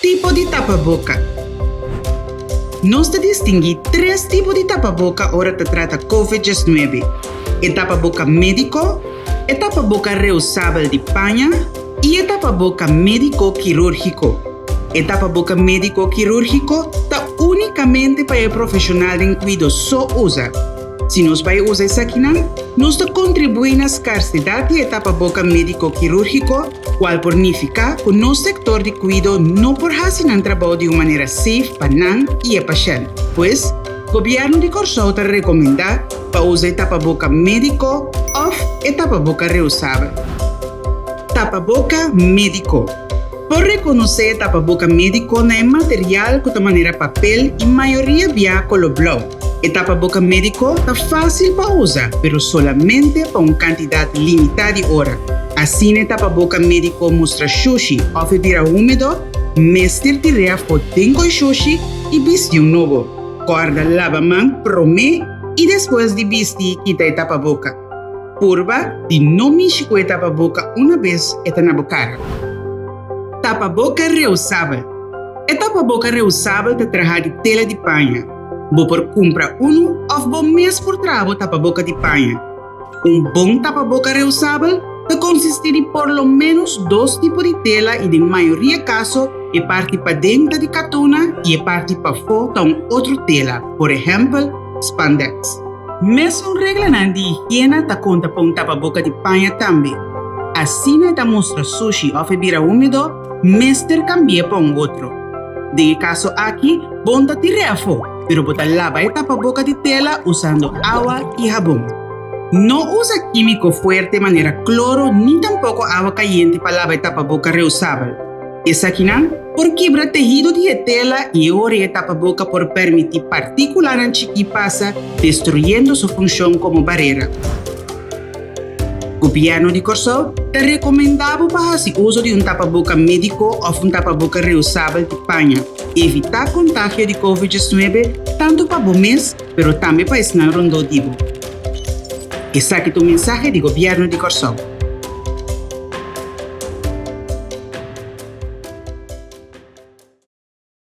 Tipo di tapaboka. Nos ta distinguí tres tipo di tapaboka ora ta trata Covid 19, e tapaboka médiko, e tapaboka reusabel di paña i e tapaboka médiko kirúrgiko. E tapaboka médiko kirúrgiko ta únikamente pa e profeshonal den kuido so usa. Si nos bai usa esakinan, nos ta kontribuí na skarsedat di e tapaboka médiko kirúrgiko, kual por nifiká ku nos sektor di kuido no por hasi nan trabou di un manera safe pa nan i e pashènt. Pues, Gobièrnu di Kòrsou ta rekomendá pa usa e tapaboka médiko òf e tapaboka reusabel. Tapaboka médiko. Por rekonosé e tapaboka médiko na e material ku ta manera papel i mayoria bia koló blou. E tapaboka médiko ta fásil pa usa, pero solamente pa un kantidat limitá di ora. Asina e tapaboka médiko mustra shushi òf e bira húmedo, mester tir'é afó den koi shushi i bisti un nobo. Kòrda laba man promé i despues di bisti kita e tapaboka. Purba di no mishi ku e tapaboka una bes e ta na bo kara. Tapaboka reusabel. E tapaboka reusabel ta traha di tela di paña. Bo por kumpra unu òf bo mes por traha bo tapaboka di paña. Un bon tapaboka reusabel ta konsistí di por lo ménos dos tipo di tela i den mayoria kaso e parti paden ta di katuna i e parti pafó ta un otro tela, por ehèmpel, spandex. Mesun reglanan di higiena ta konta pa un tapaboka di paña tambe. Asina e ta mustra sushi òf e bira húmedo, mester kambi'é pa un otro. Den e kaso aki, bon ta tir'é afó, pero bo ta laba e tapaboka di tela usando awa i habon. No usa kímiko fuerte manera kloro ni tampoko awa kayente pa laba e tapaboka reusabel. Esakinan por kibra tehido di e tela i e ora e tapaboka por permití partíkulanan chikí pasa, destruyendo su funshon komo barera. Gobièrnu di Kòrsou ta rekomendá bo pa hasi uso di un tapaboka médiko òf un tapaboka reusabel di paña. Evitá kontagio di Covid 19 tantu pa bo mes pero tambe pa esnan rondó di bo. Esaki ta un mensahe di Gobièrnu di Kòrsou.